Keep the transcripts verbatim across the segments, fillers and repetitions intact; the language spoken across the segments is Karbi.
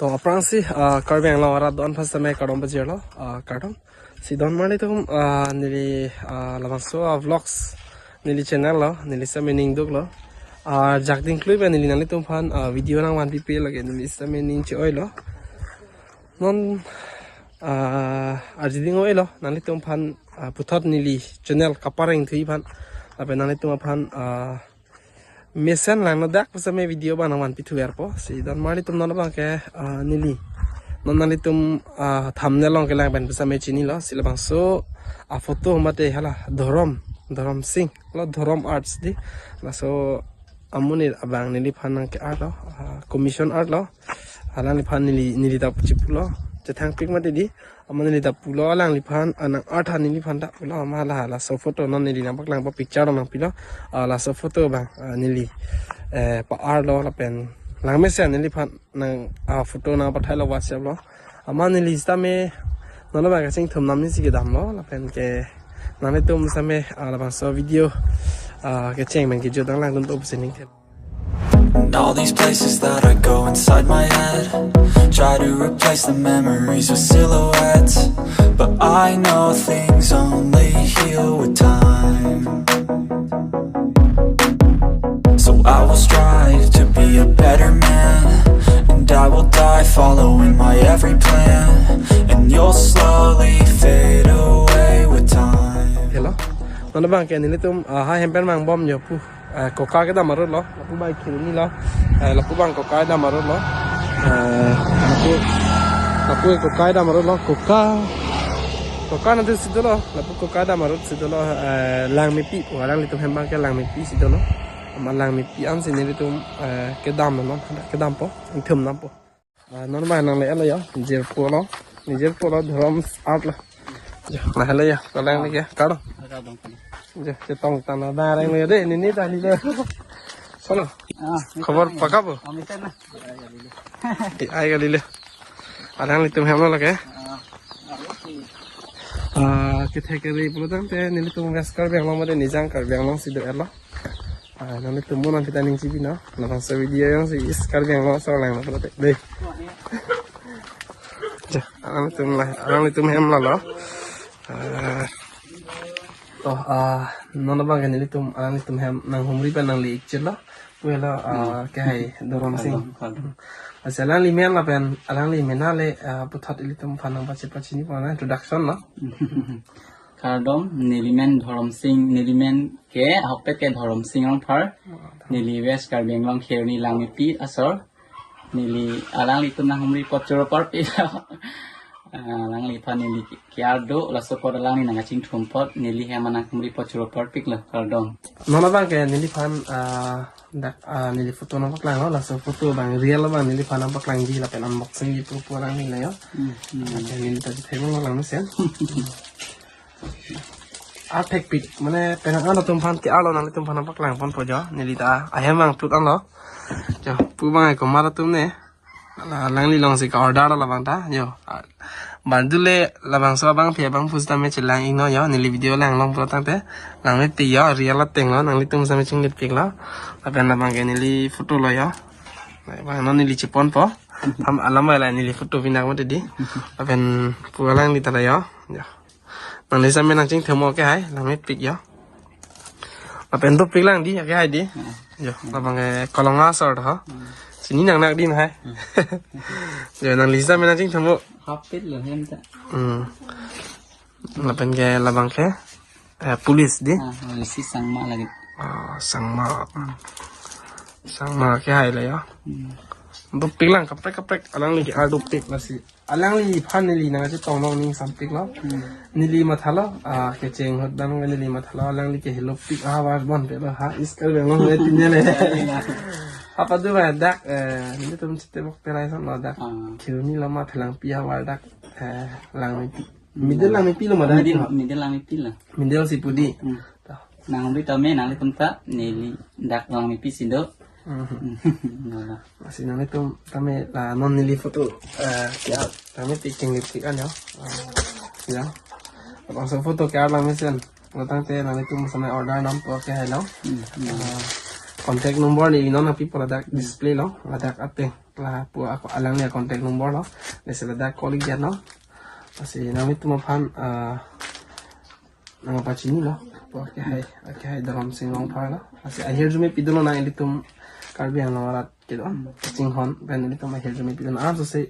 So, aphrangsi, ah, Karbi Anglong arat do-an aphan sitame kardom pajirlo, ah, kardom. Si don marli atum, ah, neli, ah, labangso, ah, vlogs, neli channel lo, neli sitame ning duklo. Ah, jakding klui pen neli nanglitum aphan, ah, video nangvanpipe lake neli sitame ning che-oilo. Non, ah, arjiding oilo, nanglitum aphan, ah, puthot neli channel kapareng thuji aphan. Lapen nanglitum aphan, ah, mesen langno dak pu sitame video abang nangvanpi thuverpo. Si don marli atum non abangke, ah, neli. Non nanglitum, ah, thumbnail along kelang pen pu sitame chinilo. Si labangso, ah, photo mate hala Dhorom, Dhorom Sing lo, Dhorom Arts di. Laso amonit abang neliphan nangke-artlo, ah, commission artlo. Alangliphan neli, neli ta chipulo. Chethangpik mati di. Amat neli ta pulo alangliphan, ah, nang-art ha neliphan ta pulo, amat hala, laso photo non neli nangpaklangpo, picture nangpilo. Ah, laso photo abang, ah, neli, eh, pa-artlo lapen langmesen neliphan nang, ah, photo nangpathailo WhatsApp lo. Amat neli sitame non abang kachingthum namni si kedamlo lapen ke nanglitum sitame, ah, labangso video, ah, kecheng pen kejut nanglang dunpo pusi ning thelo. And all these places that I go inside my head, try to replace the memories with silhouettes. But I know things only heal with time. So I will strive to be a better man, and I will die following my every plan. And you'll slowly fade away with time. Hello. Non abangke nelitum, ah, ha hem pen mangbomlo pu. Eh, koka kedam arutlo, lapu abang Kheroni lo. Eh, lapu abang koka kedam arutlo. Eh, lapu, lapu koka kedam arutlo, koka. Koka nanti si dolo, lapu koka kedam arut si dolo, eh, Langmepi pu, alanglitum hem abangke Langmepi si dolo. Amat Langmepi ansi nelitum, eh, kedamlo, kedampo, ingthum dampo. Ah, non abang nangle-etlo ya, jirpo lo, ni jirpo lo, Dhorom Art lo. Jo, nangle-etlo ya, kolang ni ke, karo. Jo, chetong tana bareng lo ya de, nini tani le. Kono? Ah, khobor paka bo? Kami sana. Di ai kali le. Alanglitum hem lo lake. Ah, oke. Ah, kethek kere pulo tangte, nelitum West Karbi Anglong mate Nijang Karbi Anglong si do-etlo. Ah, nanglitum mo nang kita ning chibi na. Labangso video jongsi East Karbi Anglong asor langlo pulote. Dei. Ja, alanglitum la, alanglitum hem lalo. Ah, to, ah, non abangke nelitum, alanglitum hem nanghumri pen nangli-ikchitlo. Pu helo, ah, kehai Dhorom Sing. Kardom, kardom. Lasi alangli men lapen, alangli mena le, ah, puthot ilitum aphan nangpache pachini pon introduction lo. Kardom, neli men Dhorom Sing, neli men ke, ahokpet ke Dhorom Sing Rongphar. Neli West Karbi Anglong Kheroni Langmepi asor. Neli alanglitum nanghumri apot choro parpik lo. Ah, alangliphan neli ke-ar do, laso apot alangli nangkachingthum apot, neli hem nanghumri apot choro parpik lo, kardom. Non abangke neliphan, ah, dak, ah, neli photo nangpaklanglo, laso photo abang real abang neliphan nangpaklangji lapen unboxing ji pu pu alangli lo ya. Hmm, hmm. Lapen neli ta chethek lo langmesen. Athekpik, mane penang an atum aphan ke-arlo nanglitum aphan nangpaklang ponpo jo, neli ta ahem abang tut anlo. Jo, pu abang ai komat atum ne. Ala, alangli alongsi ka-order lo labang ta, jo. Ah, badu le labangso abangpi abang pusitame chelang-iknon jo, neli video langlong pulo tangte. Langmepi jo, real ateng lo, nanglitum sitame chinglipik lo. Lapen labangke neli photo lo jo. Labang non neli cheponpo. Ham alam la neli photo pinak mati di. Lapen pu alangli ta lo jo. Jo. Nangli sitame nangchingthum mo kehai, Langmepik jo. Lapen dopik lang di, kehai di. Hmm. Jo, labang, eh, Kolonga asor ho. Hmm. Chini nangnak di ma hai. Hmm. Jo, nangli sitame nangchingthum mo. Hapit lo hem ta. Hmm. Lapen ke labangke, eh, police di. Ah, polisi Sangma lagi. Ah, Sangma. Hmm. Sangma kehai lo jo. Hmm. Dopik lang kaprek kaprek, alangli ke-ar dopik lasi. Alangliphan neli nangchetong long ning sampik lo. Hmm. Neli mathalo, ah, kecheng ahut dam neli mathalo, alangli ke helopik ahavar bonpe lo ha, East Karbi Anglong le tin le. Apa do ba dak, eh, nelitum chitebok perai son lo dak. Ah. Kheroni lo ma Phelangpi ahavar dak, eh, Langmepi. Hmm. Middle Langmepi lo ma dak. Middle, middle Langmepi lo. Middle si pu di. Hmm. To. Nanghumri tame nanglitum ta neli dak Langmepi si do. Mhm. Nala. Lasi nanglitum tame la non neli photo, eh, ya, tame piking lipstick an jo. Ah, ya. Labangso photo ke-ar langmesen. Pulo tangte nanglitum sitame order nangpo kehai lo. Hmm, hmm. Ah, contact number neli non nangpipo ladak display lo, ladak ateng. Lapu ako alangli contact number lo. Lasi ladak call ik jat no. Lasi nanglitum aphan, ah, nangpachinilo. Pu akehai, akehai Dharmsing Rongphar lo. Lasi ahirjume pidunlo nang ilitum Karbi Anglong arat kedo. Kachinghon pen ilitum ahirjume pidun. Aso si,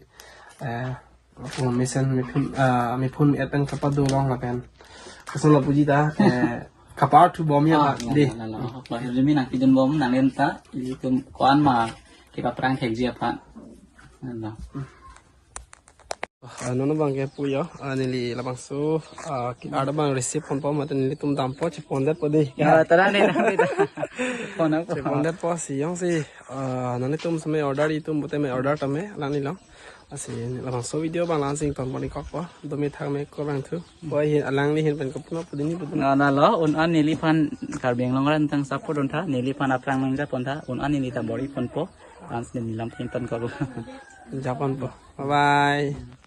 eh, ako mesen mephun, ah, mephun me-et pen kapado long lapen. Koson lo puji ta, eh, kaparthu bom ya, ah, pak, ya, dei. Ya, ya, ya. Ahirjume nangpidun bom nanglitum ta, ilitum ko-an ma kepaphrang thekji aphan. Ano. Ah, non abang ke pu yo, ah, neli labangso, ah, ke-art abang receive ponpo mate nelitum dampo, chepondetpo dei. Ya, tara dei, tara dei. Phone ako. Chepondetpo si jongsi, ah, nanglitum seme order itum pute me-order tame, alangli lo. Lasi labangso video abang la-an si ingtonpon-ik kokpo, dome thakme kurvangthu. Pu ahin alangli ahin pen kopuno pu dini pu dini. Na, na lo, un-an neliphan Karbi Anglong arat tang support duntha, neliphan aphrang nangjapontha, un-an neli ta bor-iponpo, ans neli lam ingtonkoklo. Japonpo. Bye bye.